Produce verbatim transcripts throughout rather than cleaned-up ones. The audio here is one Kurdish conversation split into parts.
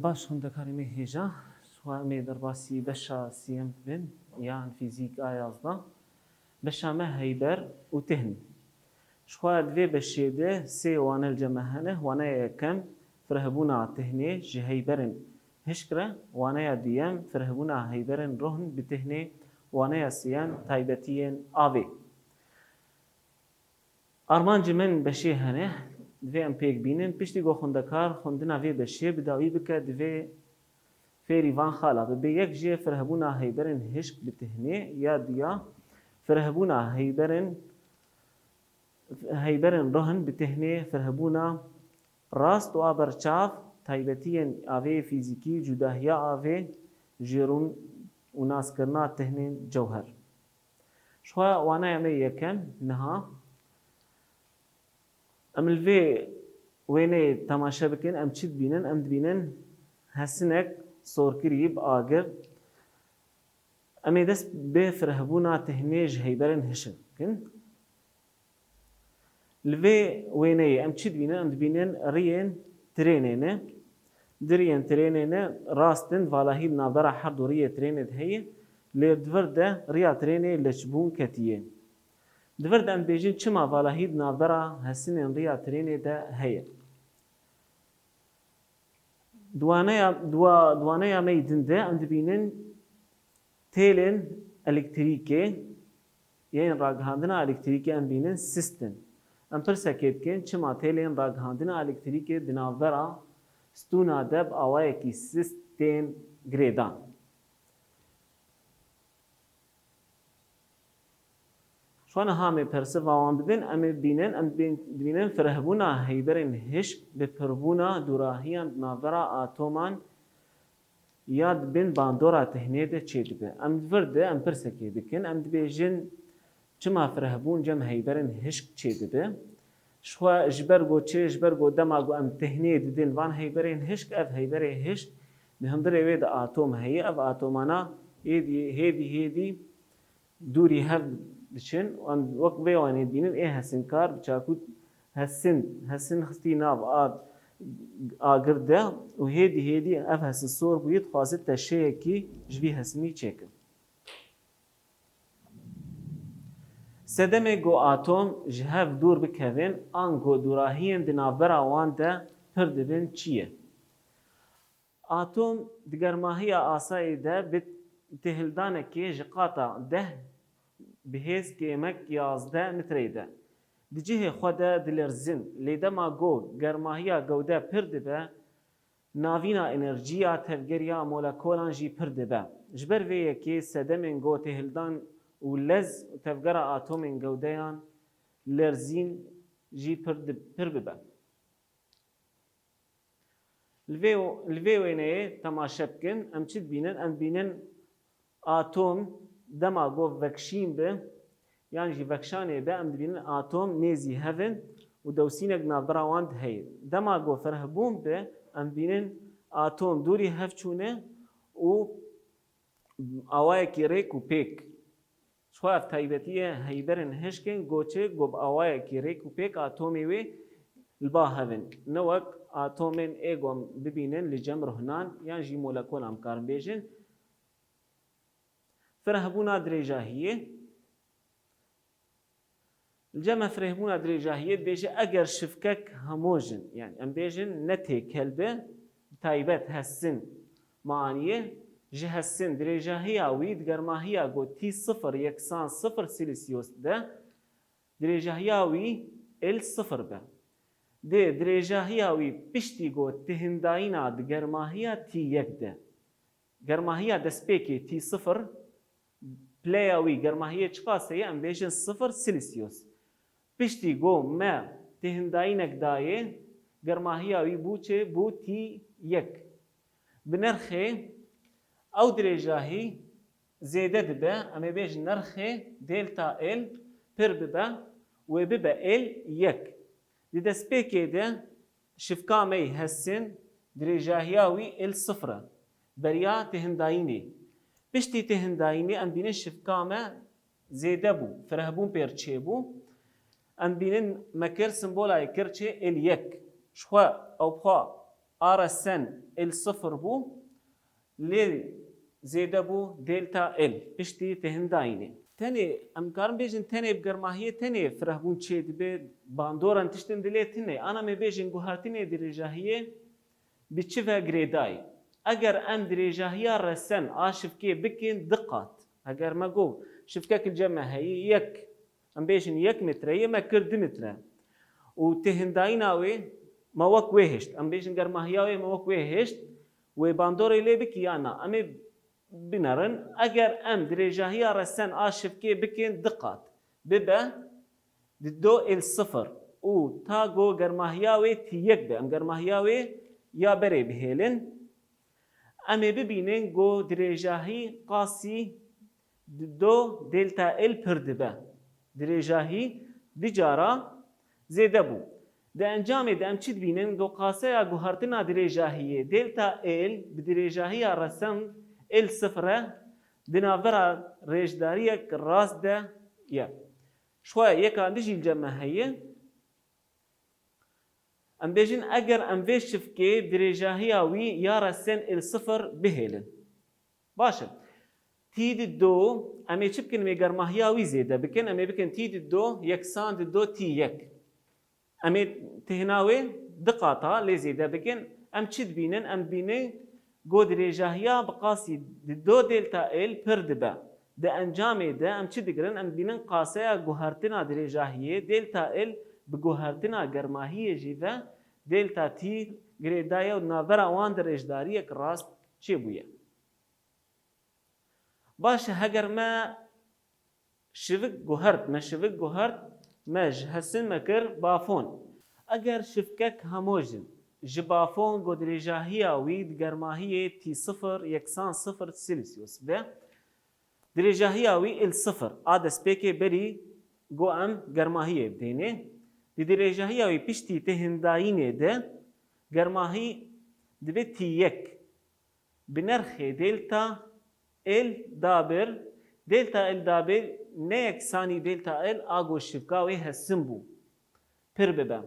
Baş, xwendekarê me hêja, ji xwe em ê derbasî beşa sêyem bibin, yan fîzîk a yazdeh. Beşa me heyber û tihn. Ji xwe di vê beşê de sê wane li cem me hene. Waneya yekem, firehbûna tihnê ji heyberên hişk re. Waneya duyem, firehbûna heyberên rohn bi tihnê. Waneya sêyem, taybetiyên avê. Armancê min beşê hene, divê em pêk bînin. Piştî ku xwendekar xwendina vê beşê bi dawî bike, divê fêrî van xala bibe. Yek jê firehbûna heyberên hişk bi tihnê, ya duya firehbûna heyberên, heyberên rohn bi tihnê, firehbûna rast û a berçav, taybetiyên avê fîzîkî, cudahiya avê, jêrûn û naskirina tihnên cewher. Ji xwe waneya me yekem niha. Em li vê wêneyê temaşe bikin, em çi dibînin? Em dibînin hesinek sorkirî bi agir. Em ê dest bi firehbûna tihnê ji heyberên hişk bikin. Li vê wêneyê em çi dibînin? Em dibînin riyên trênê ne. Di riyên trênê ne rast in, valahî di navbera her du riyê trênê de heye, lê di vir de riya trênê leçbûn ketiye. Di vir de em dibêjin çima valahî di navbera hesinên riya trênê de heye. Di waneya, di wa-, di waneya me yî din de em dibînin têlên elektrîkê, yên ragihandina elektrîkê em bînin sist in. Em pirsekê dikin, çima têlên ragihandina elektrîkê di navbera stûna de bi awayekî sist tên girêdan? Ji xwe niha em ê persiva wan bidin, em ê bînin, em dibîn-, dibînin firehbûna heyberên hişk bi pirbûna dûrahiyan di navbera atoman ya di bin bandora tihnê de çêdibe. Em di vir de em pirsekê dikin, em dibêjin, çima firehbûn cem heyberên hişk çêdibe? Ji xwe ji ber ku çi? Ji ber ku dema ku em tihnê didin van heyberên hişk, ev heyberê hişk di hundirê wê de atom heye, ev atomana hêdî, hêdî, hêdî dûrî hev diçin. Em wek vê wanê dibînin, ê hesinkar bi çakû hesin, hesin xistî nav a, agir de û hêdî, hêdî ev hesin sor bûyî, dixwaze teşeyekî ji vî hesinî çêkin. Sedemê ku atom ji hev dûr bikevin, ango dûrahiyên di navbera wan de pir dibin çi ye? Atom di germahiya asayê de bi têhildanekê ji qata deh bi hêz kêmek yazdeh metreyê de di cihê xwe de dilerzin, lê dema ku germahiya gewde pir dibe, navîna enerjiya tevgeriya molekolan jî pir dibe. Ji ber vê yekê sedemên ku têhildan û lez û tevgera atomên gewdeyan lerzîn jî pir di-, pir bibe. Li vê, li vê wêneyê temaşe bikin, em çi dibînin? Em dibînin atom dema ku vekşîn bi, yan jî vekşanê bi, em dibînin atom nêzî hev in û dewsînek navbera wan de heye. Dema ku firehbûn bi, em dibînin atom dûrî hev çûne û awayekî rêk û pêk. Ji xwe ev taybetiyê heyberên hişk in, goçê ku bi awayekî rêk û pêk atomê wê li ba hev in. Ne wek atomên ê ku em bibînin li cem ruhnan yan jî molekolan, em karin bêjin. Firehbûna dirêjahiyê. Li cem me firehbûna dirêjahiyê dibêje, eger şifkek hemojin, yani em bêjin ne têkel be, bi taybet hesin maniyê, ji hesin dirêjahiya wî di germahiya ku T sifir yeksan sifir Celsius de, dirêjahiya wî L sifir be. Dê dirêjahiya wî piştî ku tihindayîna di germahiya T yek de. Germahiya destpêkê T sifir, pileya wî germahiyê çiqas heye? Em bêjin sifir Celsius. Piştî ku me tihindayînek dayê, germahiya wî bû çi? Bû T yek. Bi nirxê ew dirêjahî zêde dibe, em ê bêjin nirxê delta L pir bibe, wê bibe L yek. Di destpêkê de şifka me yî hesin, dirêjahiya wî L sifir e. Beriya tihindayînê. Piştî tihindayînê em dibînin şifka me zêde bû, firehbûn pêr çêbû. Em dibînin me kir simbola yê kir çê L yek. Ji xwe ew bi xwe A R S N L sifir bû, lê zêde bû delta L piştî têhindayînê. Tenê, em karin bêjin tenê bi germahiyê tenê firehbûn çêdibe, bandoran tiştin dilê tune. Ana me bêjin guhertinê dirêjahiyê bi çi ve girêdayî? Eger em dirêjahiya resen a şivkê bikin di qat, eger me got şivkek li cem me heye yek, em bêjin yek metre ye, me kir du metre. Û têhindayîna wê me wek wê hişt. Em bêjin germahiya wê me wek wê hişt. Wê bandorê lê bikî ya na? Em ê binerin. Eger em dirêjahiya resen a şivkê bikin di qat, bibe di do L sifir û ta go germahiya wê T yek be. Em germahiya wê ya berê bihêlin. Em ê bibînin go dirêjahî qasî di do delta L pir dibe. Dirêjahî du cara zêde bû. Di encamê de em çi dibînin? Go qaseya guhertina dirêjahiyê delta L bi dirêjahiya resen L sifir e, di navbera rêjdariyek rast de ye. Ji xwe yekan dijî li cem me heye. Em bêjin eger em vê şivkê dirêjahiya wî ya resen L sifir bihêlin. Baş e. T di do, em ê çi bikin? Em ê germahiya wî zêde bikin. Em ê bikin T di do yeksan di do T yek. Em ê têhna wê di qata lê zêde bikin. Em çi dibînin? Em dibînin go dirêjahiya bi qasî di do delta L pir dibe. Di encamê de em çi digirin? Em dibînin qaseya guhertina dirêjahiyê delta L bi guhertina germahiyê jî ve delta T girêdaye û di navbera wan de rêjdariyek rast çêbûye. Baş e, heger me şivik guhert, me şivik guhert, me ji hesin me kir bafon. Eger şivkek hemo jin ji bafon go dirêjahiya wî di germahiyê T sifir yeksan sifir Celsius be, dirêjahiya wî L sifir a destpêkê berî go em germahiyê bidênê. Di dirêjahiya wî piştî têhindayînê de germahî dibe T yek. Bi nirxê delta L dabir, delta L dabir ne yeksanî delta L a go şivka wê hesin bû, pir bibe.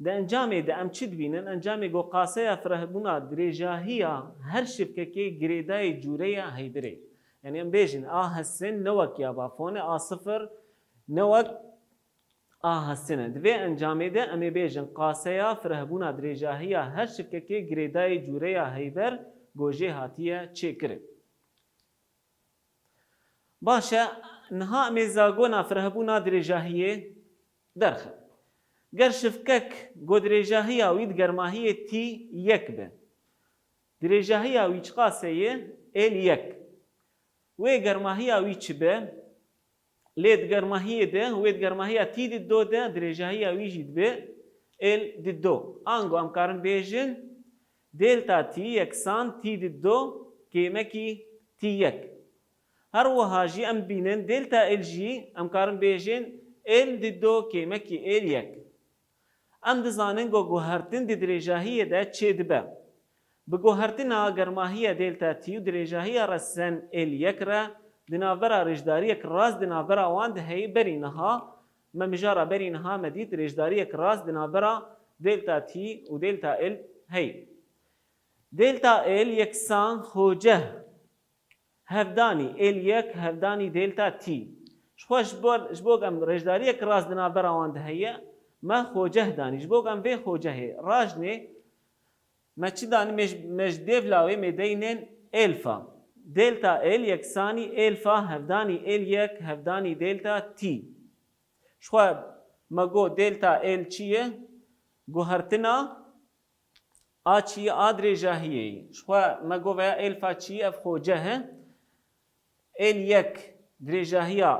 Di encamê de em çi dibînin? Encamê go qaseya firehbûna dirêjahiya her şivkekê girêdayê cûreya heybirê. Yanî em bêjin a hesin ne wek ya bafon e, a sifir ne wek a hesin e. Di vê encamê de em ê bêjin qaseya firehbûna dirêjahiya her şivkekê girêdayê cûreya heyber go jê hatiye çêkirin. Baş e, niha em ê zagona firehbûna dirêjahiyê derxin. Ger şivkek go dirêjahiya wî di germahiyê T yek be, dirêjahiya wî çiqas e? L yek. Wê germahiya wî çi be? Lê di germahiyê de, wê di germahiya T di do de dirêjahiya wî jî dibe L di do. Ango em karin bêjin delta T yeksan T di do kêmekî T yek. Her wiha jî em dibînin delta L jî em karin bêjin L di do kêmekî L yek. Em dizanin ku guhertin di dirêjahiyê de çêdibe. Bi guhertina germahiya delta T û dirêjahiya resen L yek re di navbera rêjdariyek rast di navbera wan de heye. Berî niha, me mijara berî niha me dît rêjdariyek rast di navbera delta T û delta L heye. Delta L yeksan xoceh hevdanî L yek hevdanî delta T. Ji xwe ji bo, ji bo em rêjdariyek rast di navbera wan de heye, me xoceh danî. Ji bo em vê xocehê rajnê, me çi danî? Me ji, me ji dêvla wê me deynên elfa. Delta L yeksanî elfa hevdanî L yek hevdanî delta T. Ji xwe me got delta L çi ye? Guhertina a çi ye? A dirêjahiyê ye. Ji xwe me got veya elfa çi ye? Ev xoceh e. L yek dirêjahiya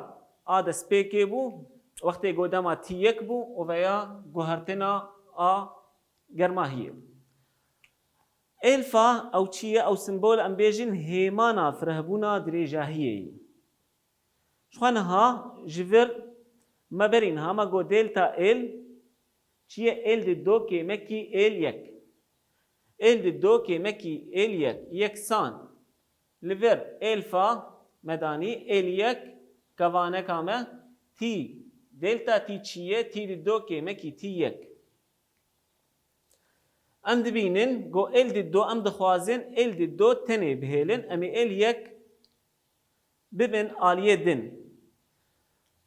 a destpêkê bû, wextê got dema T yek bû û veya guhertina a germahiyê. Elfa ew çi ye? Ew simbol, em bêjin, hêmana firehbûna dirêjahiyê ye. Ji xwe niha ji vir me berî niha me got delta L çi ye? L di do kêmekî L yek. L di do kêmekî L yek yeksan li vir elfa me danî L yek kevaneka me T. Delta T çi ye? T di do kêmekî T yek. Em dibînin ku êl di do, em dixwazin êl di do tenê bihêlin. Em ê êl yek bibin aliyê din.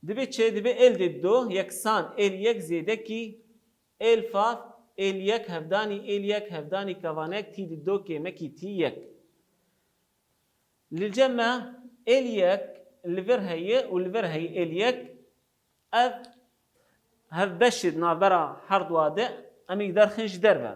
Dibe çi? Dibe êl di do yeksan êl yek zêdekî êlfa êl yek hevdanî êl yek hevdanî kevanek tî di do kêmekî tî yek. Li cem me êl yek li vir heye û li vir heye êl yek. Ev hevbeşê di navbera her dua de em ê derxin ji derve.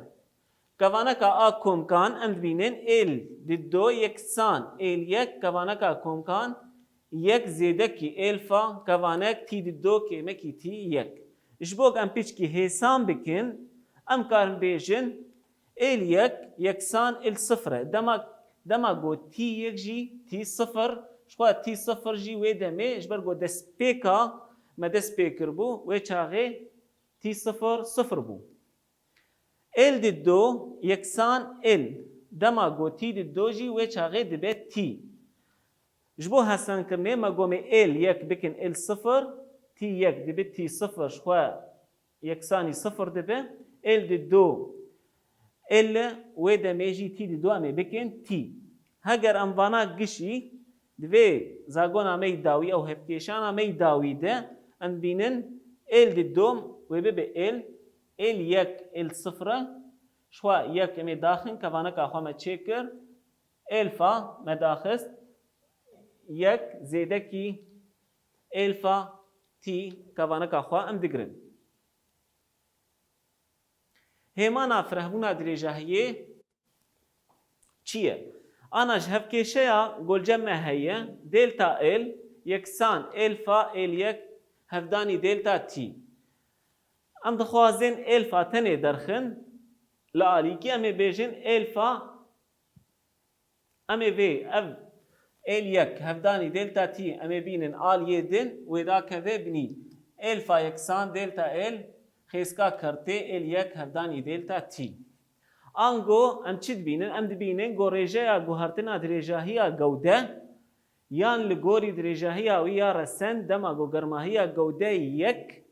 Kevaneka a komkan em dibînin êl di do yeksan êl yek kevaneka komkan yek zêdekî êlfa kevanek tî di do kêmekî tî yek. Ji bo ku em pîçkî hêsan bikin, em karin bêjin êl yek yeksan êl sifir e. Dema, dema got tî yek jî tî sifir, ji xwe tî sifir jî wê demê, ji ber got destpêka me dest pê kiribû, wê çaxê tî sifir sifir bû. Êl di do yeksan êl, dema got tî di do jî wê çaxê dibe tî. Ji bo hesankirinê me gomê êl yek bikin êl sifir, tî yek dibe tî sifir, ji xwe yeksanî sifir dibe, êl di do êl e, wê demê jî tî di do em ê bikin tî. Heger em vana gişî di vê zagona me yî dawî ew hevkêşana me yî dawî de em dibînin êl di do wê bibe êl, êl yek êl sifir e, ji xwe yek em ê daxin, kevaneka xwe me çêkir, êlfa me daxist, yek zêdekî êlfa tî kevaneka xwe em digirin. Hêmana firehbûna dirêjahiyê çi ye? Ana ji hevkêşeya golcem me heye, delta L yeksan êlfa êl yek hevdanî delta T. Em dixwazin êlfa tenê derxin, li alîkî em ê bêjin êlfa Em ê vê ev êl yek hevdanî delta T em ê bînin aliyê din, wê dakeve binî êlfa yeksan delta L xêska kertê êl yek hevdanî delta T. Ango em çi dibînin? Em dibînin ku rêjeya guhertina dirêjahiya gewde yan li gorî dirêjahiya wî ya resen dema ku germahiya gewde yek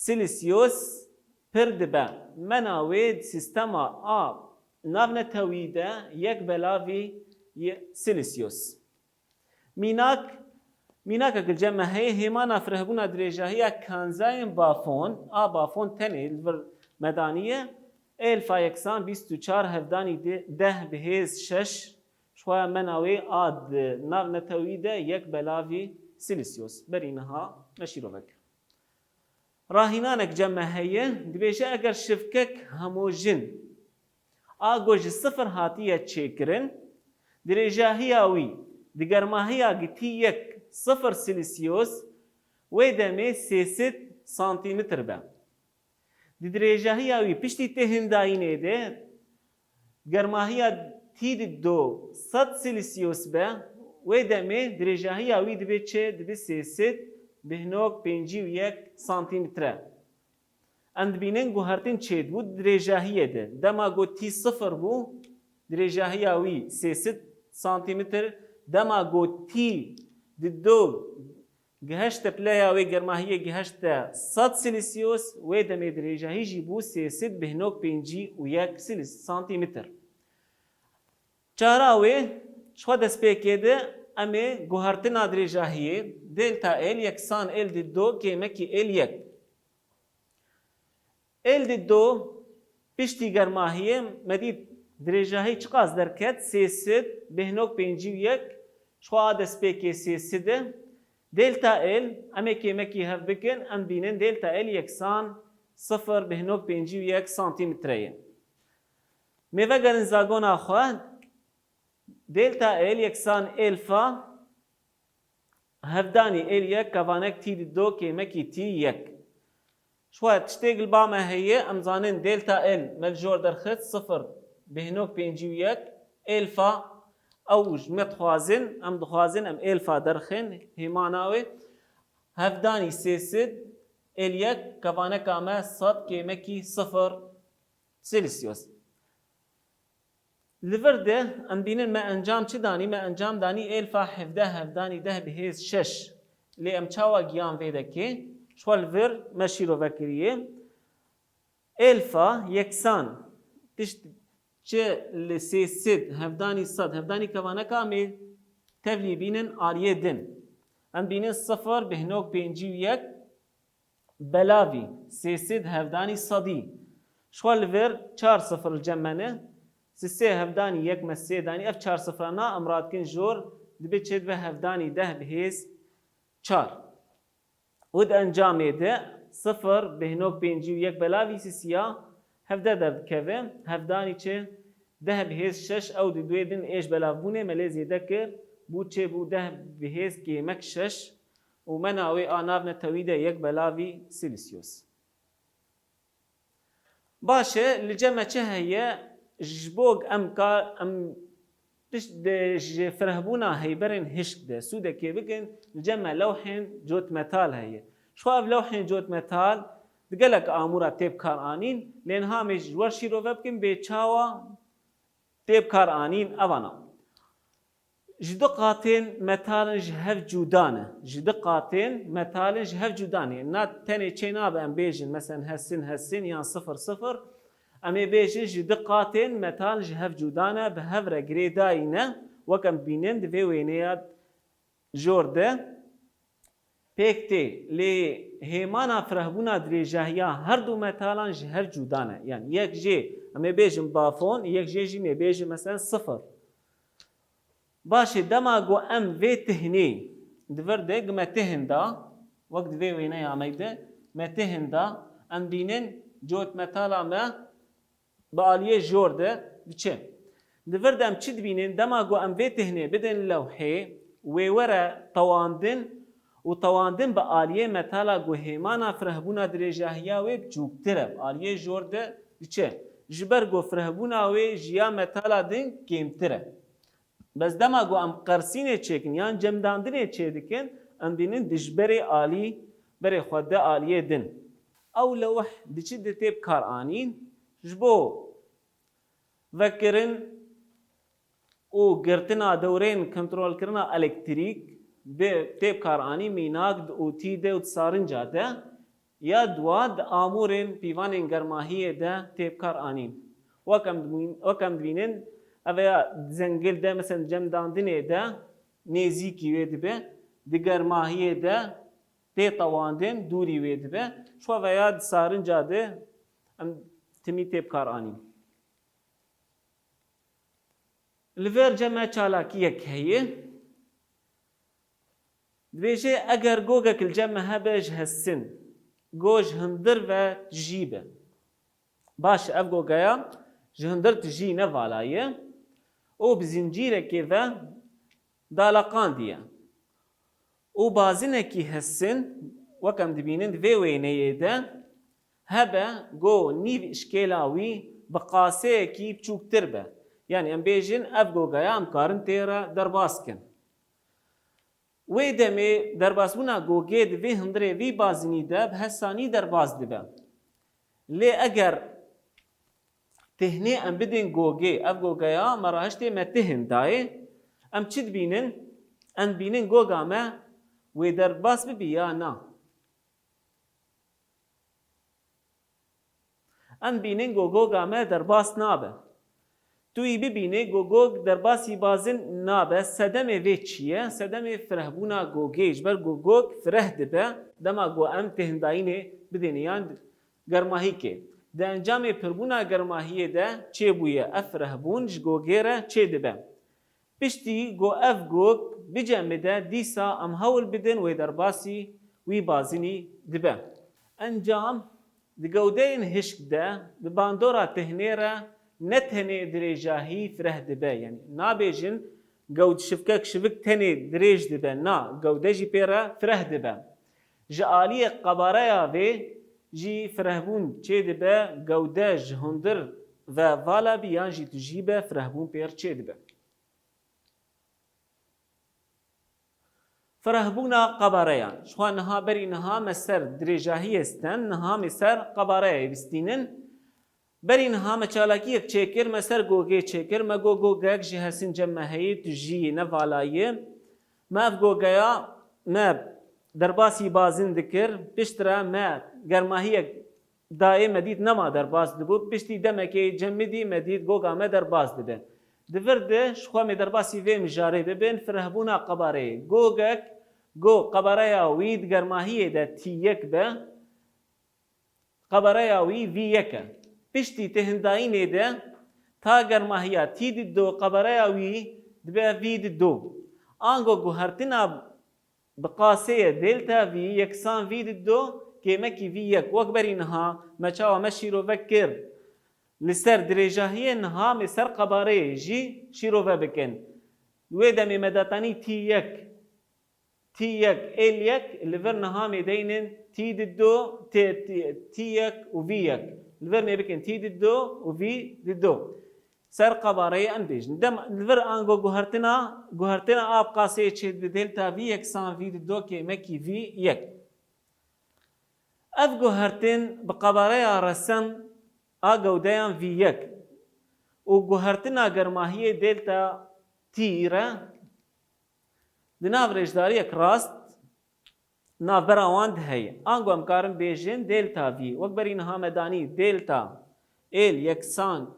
Sîlîsiyos pir dibe. Mena wê di sîstema a navnetewî de yek belavî ye sîlîsiyos. Mînak, mînakek li cem me heye, hêmana firehbûna dirêjahiya kanzayên bafon, a bafon tenê li vir me daniye, êlfa yeksan bîst û çar hevdanî de-, deh bi hêz şeş, ji xwe mena wê a di navnetewî de yek belavî sîlîsiyos. Berî niha me şîrove kir. Rahînanek cem me heye, dibêje eger şivkek hemojin a ku ji sifir hatiye çêkirin, dirêjahiya wî di germahiya gitî yek sifir sîlîsiyos, wê demê sê sed santîmetr be. Di dirêjahiya wî piştî têhindayînê de germahiya tî di do sed sîlîsiyos be, wê demê dirêjahiya wî dibe çi? Dibe sê sed bîst û nod pêncî û yek santîmetre. Em dibînin guhertin çêdibû di dirêjahiyê de. Dema ku tî sifir bû, dirêjahiya wî sê sed santîmetr, dema ku tî di do gihişte pileya wê germahiyê gihişte sed sîlîsiyos, wê demê dirêjahî jî bû sê sed bîst û nod pêncî û yek sîlîs-, santîmetr. Çara wê, ji xwe destpêkê de em ê guhertina dirêjahiyê, delta L yeksan L di do kêmekî L yek. Êl di do piştî germahiyê me dît dirêjahî çiqas derket, sê sed bîst û nod pêncî û yek, ji xwe a destpêkê sê sed e. Delta L, em ê kêmekî hev bikin, em bînin delta L yeksan sifir bîst û nod pêncî û yek santîmetre ye. Mêvegerin zagona xwe, delta L yeksan êlfa hevdanî êl yek kavanek tî di do kêmekî tî yek. Ji xwe tiştê gil ba me heye, em zanin delta L me li jor derxist sifir bîst û nod pêncî û yek êlfa, ew ji me dixwazin, em dixwazin em êlfa derxin, hêmana wê hevdanî sê sed êl yek kavaneka me sed kêmekî sifir sîlîsiyos. Li vir de em bînin me encam çi danî? Me encam danî êlfa hevdeh hevdanî deh bi hêz şeş. Lê em çawa giyan vê dekê? Ji xwe li vir me şîrove kiriye. Êlfa yeksan Tişt çi li sê sed, hevdanî sed, hevdanî kevaneka em ê tevlî bînin aliyê din. Em bînin sifir bêhnok pêncî û yek belavî, sê sed hevdanî sedî. Ji xwe li vir çar sifir li cem me ne. Sisê hevdanî yek me sê danî. Ev çar sifrana em radikin jor, dibe çê dibe hevdanî deh bihêz çar. Û di encamê de sifir bêhnok pêncî û yek belavî sisiya hevdeh derdikeve. Hevdanî çi? Deh bihêz şeş, ew di duê din êş belavbûnê me lê zêde kir. Bû çê bû deh bihêz kêmek şeş û me navê a nav netewî de yek belavî Sîlîsyos. Baş e, li cem me çi heye? Ji bo em ka-, em tişt de ji firehbûna heyberên hişk de sûdekê bikin, li cem me lewhên cotmetal heye. Ji xwe ev lewhên cotmetal di gelek amûra tê bikaranîn, lê niha em ê ji wer şîrove bikin, bê çawa tê bikaranîn evana. Ji du qatên metalin ji hev cuda ne. Ji du qatên metalin ji hev cuda ne. Na tenê çê nabe em bêjin, meselen, hesin, hesin yan sifir, sifir. Em ê bêjin ji du qatên metalin ji hev cuda ne, bi hev re girêdayî ne. Wek em dibînin di vê wêneya jor de pêk tê. Lê hêmana firehbûna dirêjahiya her du metalan ji hev cuda ne. Yani yek jê, em ê bêjin bafon, yek jê jî em ê bêjin, meselen, sifir. Baş e, dema ku em vê tihnê di vir de, ku me tihn da, wek di vê wêneya me de, me tihn da, em dînin cotmetala me bi aliyê jor de diçe. Di vir de em çi dibînin? Dema ku em vê tihnê bidin lewhê, wê were tewandin û tewandin bi aliyê metala ku hêmana firehbûna dirêjahiya wê biçûktir e, bi aliyê jor de diçe. Ji ber ku firehbûna wê ji ya metala din kêmtir e. Bes dema ku em qersînê çêkin yan cemdandinê çêdikin, em dînin dijberê alî, berê xwe di aliyê din. Ew lewh diçi di tê bikaranîn, ji bo vekirin û girtina dewrên kontrolkirina elektrîk bi tê bikaranî mînak di otî de û di sarinca de. Ya dua di amûrên pîvanên germahiyê de tê bikaranîn. Wek em dibîn-, wek em dibînin, ev ya di zengil de, mesela di cemdandinê de nêzîkî wê dibe, di germahiyê de tê tewandin, dûrî wê dibe. Ji xwe ve ya di sarinca de em timî tê bikaranîn. Li vêr cem me çalakiyek heye. Dibêje, eger gogek li cem me hebe ji hesin, go ji hundir ve tijî be. Baş, ev gogeya ji hundir tijî ne vala ye û bi zincîrekê ve daleqandiye. Û bazinekî hesin, wek em dibînin di vê wêneyê de, hebe go nîv îşkêla wî bi qaseyekî biçûktir be. Yanî em bêjin ev gogeya em karin tê re derbas kin. Wê demê derbasbûna gogê di vê hundirê vî bazinî de bi hesanî derbas dibe. Lê eger tihnê em bidin gogê, ev gogeya me rahiştê me tihn dayê, em çi dibînin? Em dibînin goga me wê derbas bibî ya na? Em dibînin go goga me derbas nabe. Tu yî bibînê go gog derbasî bazin nabe. Sedemê vê çi ye? Sedemê firehbûna gogê. Ji ber go gog fireh dibe, dema go em tihnedayînê bidêne yan germahîkê. Di encamê pirbûna germahiyê de çêbûye, ev firehbûn ji gogê re çêdibe. Piştî ku ev gog bicemide, dîsa em hewl bidin wê derbasî wî bazinî dibe. Encam, di gewdeyên hişk de bi bandora tihnê re ne tenê dirêjahî fireh dibe, yanî nabêjin gewd şivkek şivik tenê dirêj dibe, na, gewde jî pê re fireh dibe. Ji aliyê qebareya vê jî firehbûn çêdibe, gewde ji hundir ve vala bî yan jî tijî be, firehbûn pê re çêdibe. Firehbûna qebareyan. Ji xwe niha berî niha me ser dirêjahiyê sten, niha me ser qebareyê bistînin. Berî niha me çalakiyek çêkir, me ser gogê çêkir, me got gogek ji hesin cem me heye, tu jiyê ne vala ye. Me ev gogeya me derbasî bazin dikir, piştre me germahiyek dayê me dît nema derbas dibû. Piştî demekê cemidî me dît goga me derbas dibe. Di vir de ji xwe me derbasî vê mijarê bibin, firehbûna qebareyê. Gogek, go qebareya wî di germahiyê de T yek be, qebareya wî V yek e. Piştî têhindayînê de ta germahiya T di do qebareya wî dibe V di do. Ango guhertina bi qasê ye delta V yeksan V di do kêmekî V yek. Wek berî niha me çawa me şîrove kir, li ser dirêjahiyê niha me ser qebareyê jî şîrove bikin. Wê demê me datanî T yek, T yek, L yek, li vir niha me deynin T di do, T, T, T yek û V yek. Li vir me bikin T di do û V di do. Ser qebareyê em bêjin. Dem li vir ango guhertina, guhertina a bi qasê çê dibe delta V yeksan V di do kêmekî V yek. Ev guhertin bi qebareya resen a gewdeyan V yek û guhertina germahiyê delta T re di nav rêjdariyek rast navbera wan de heye. Ango em karin bêjin delta V. Wek berî niha me danî delta L yeksan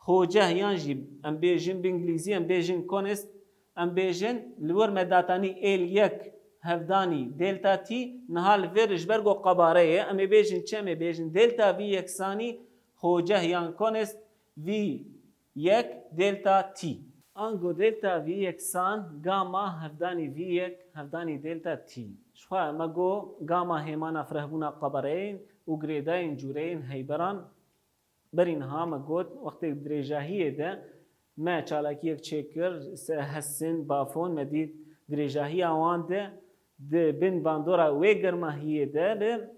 xoceh yan jî em bêjin bi îngilîzî, em bêjin const, em bêjin li wir me datanî L yek hevdanî delta T, niha li vir ji ber ku qabare ye, em ê bêjin çi? Em ê bêjin delta V yeksanî xoceh yan const V yek delta T. Ango delta V yeksan gamma hevdanî V yek hevdanî delta T. Ji xwe me got gamma hêmana firehbûna qabareyên û girêdayên cûreyên heyberan. Berî niha me got, wextê dirêjahiyê de me çalakiyek çêkir, se-, hesin, bafon, me dît dirêjahiya wan de di bin bandora wê germahiyê de li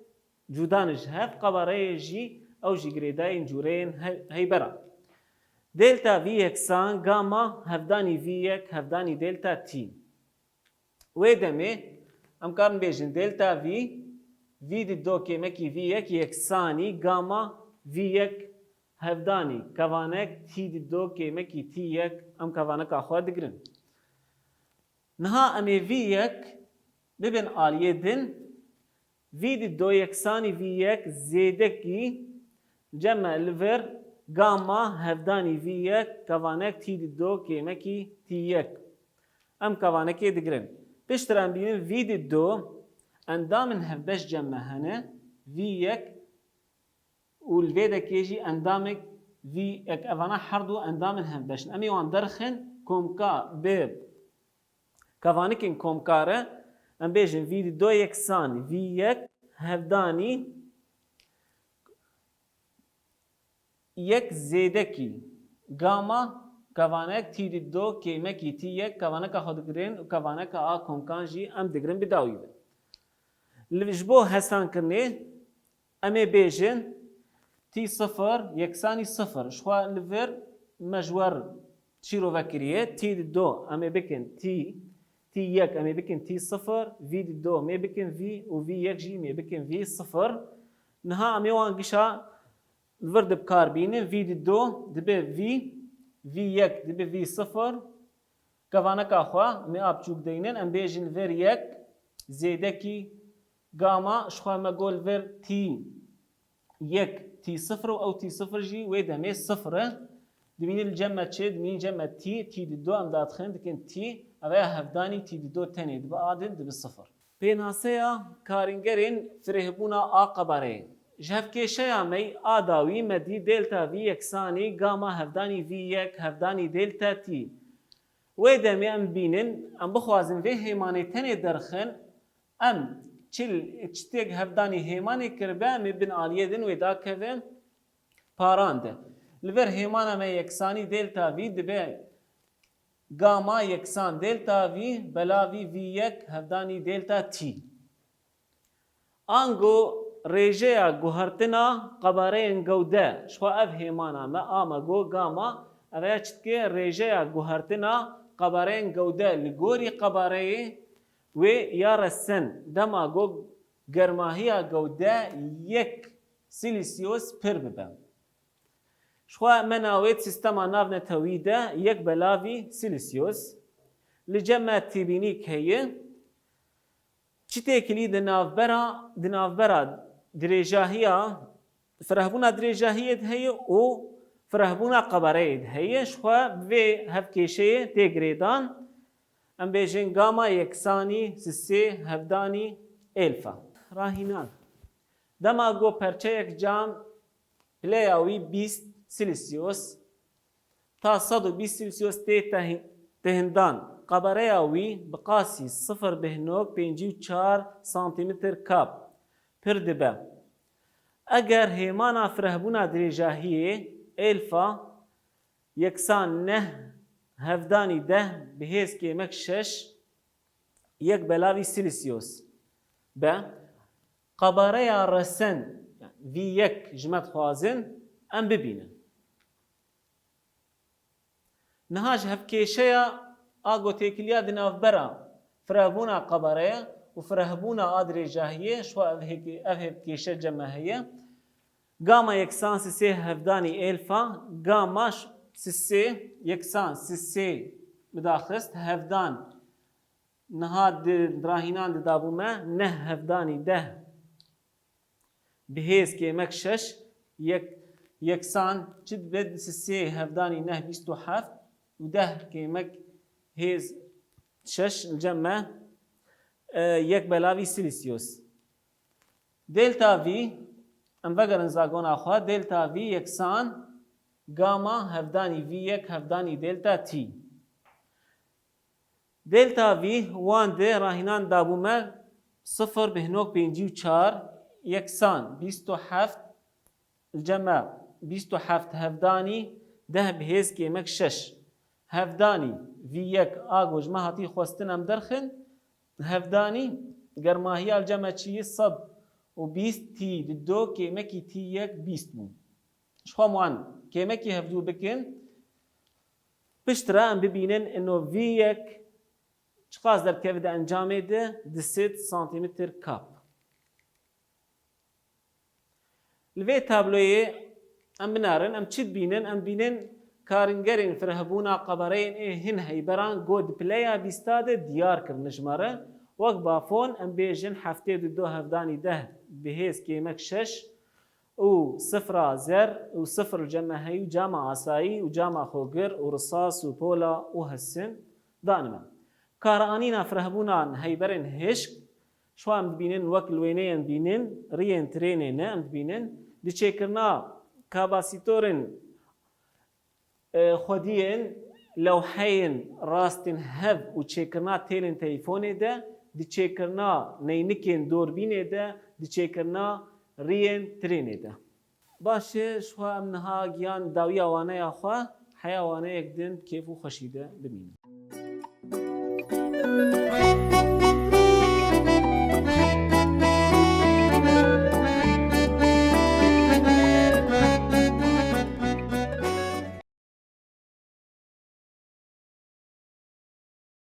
cudan ji hev qabareyê jî ew jî girêdayên cûreyên he-, heyberan. Delta V yeksan gamma hevdanî V yek hevdanî delta T. Wê demê em karin bêjin delta V, V di do kêmekî V yek yeksanî gamma V yek hevdanî kevanek T di do kêmekî T yek, em kevaneka xwe digirin. Niha em ê V yek bibin aliyê din, V di do yeksanî V yek zêdekî cem me li vir gamma hevdanî V yek kevanek T di do kêmekî T yek. Em kevanekê digirin. Piştre em bînin V di do endamên hevbeş cem me hene, V yek û li vê dekê jî endamek V yek, evana herdu endamên hevbeş in. Em ê wan derxin komka bi kevanikên komkar e. Em bêjin V di do yeksanî V yek hevdanî yek zêdekî gamma kevanek T di do kêmekî T yek kevaneka xwe digirin û kevaneka a komkan jî em digirin bi dawî ve. Li, ji bo hesankirinê em ê bêjin T sifir yeksanî sifir. Ji xwe li vir me ji wer şîrove kiriye. T di do em ê bikin T, T yek em ê bikin T sifir, V di do em ê bikin V û V yek jî em ê bikin V sifir. Niha em ê wan gişa li vir di bi kar bînin. V di do dibe V, V yek dibe V sifir. Kevaneka xwe me a biçûk deynin, em bêjin li vir yek zêdekî gamma, ji xwe me got li vir T yek T sifir û ew T sifir jî wê demê sifir e. Dibînin li cem me çi? Dibînin cem me T, T di do em dadixin dikin T, ev ya hevdanî T di do tenê dibe a din dibe sifir. Pênaseya karîngerên firehbûna a qabareyê. Ji hevkêşeya me a dawî me dî delta V yeksanî gamma hevdanî V yek hevdanî delta T. Wê demê em bînin, em bixwazin vê hêmanê tenê derxin, em çi, çi têk hevdanî hêmanê kiribe, em ê bin aliyê din wê dakeve paran de. Li vir hêmana me yeksanî delta V dibe gamma yeksan delta V belavî V yek hevdanî delta T. Ango rêjeya guhertina qabareyên gewde, ji xwe ev hêmana me a me got gamma, ev ya çi dike? Rêjeya guhertina qabareyên gewde li gorî qabareyê wê ya resen, dema ku germahiya gewde yek silîsiyos pir bibe. Ji xwe me navêt sîstema navnetewî de yek belavî silîsiyos. Li cem me têbînîk heye. Çi têkilî di navbera, di navbera dirêjahiya firehbûna dirêjahiyê de heye û firehbûna qebereyê de heye. Ji xwe bi vê hevkêşeyê tê girêdan. Em bêjin gama yeksanî sisê hevdanî êlfa. Rahînan. Dema ku perçeyek cam pileya wî bîst Celsius ta sed û bîst Celsius tê tehi-, tehindan, qebereya wî bi qasî sifir bih nok pêncî û çar santîmetr kab pir dibe. Eger hêmana firehbûna dirêjahiyê êlfa yeksan neh hevdanî deh bi hêz kêmek şeş yek belavî Celsius be, qebereya resen, yani V yek ji me dixwazin em bibînin. Niha ji hevkêşeya a ku têkiliya di navbera firehbûna qebereye û firehbûna a dirêjahiyê, ji xwe ev hêk-, ev hevkêşe cem me heye. Gama yeksan sisê hevdanî êlfa, gama ş-, sisê yeksan sisê bidaxist hevdan, niha di rahînan di dabû me neh hevdanî deh bi hêz kêmek şeş yek, yeksan çi dibe sisê hevdanî neh bîst û heft û deh kêmek hêz şeş li cem me, e, yek belavî Celsius. Delta V, em vegerin zagona xwe, delta V yeksan gama hevdanî V yek hevdanî delta T. Delta V wan di rahînan dabû me sifir bih nok pêncî û çar yeksan bîst û heft li cem me bîst û heft hevdanî deh bi hêz kêmek şeş. Hevdanî V yek a ku ji me hatî xwestin em derxin, hevdanî germahiya li cem me çi ye sed û bîst T di do kêmekî T yek bîst bû. Ji xwe em wan kêmekî hevdû bikin. Piştre em bibînin ino V yek çiqas derdikeve di encamê de, di sed santîmetr kab. Li vê tabloyê em binarin, em çi dibînin? Em dibînin karingerên firehbûna qebereyên ê hin heyberan ku di pileya bîsta de diyar kirine ji me re. Wek bafon, em bêjin heftê di do hevdanî deh bi hêz kêmek şeş û sifra zer û sifir li cem me heyî û cama asayî û cama xogir û risas û pola û hesin danime. Karanîna firehbûnan heyberên hişk, ji xwe em dibînin wek li wêneyê em dibînin, riyên trênê ne em dibînin, di çêkirina kapasîtorên, e, xwediyên lewheyên rastên hev û çêkirina têlên telîfonê de, di çêkirina neynikên dorbînê de, di çêkirina riyên trênê de. Baş e, ji xwe em niha giyan dawiya waneya xwe, heya waneyek din bi kêf û xweşî de bimînin.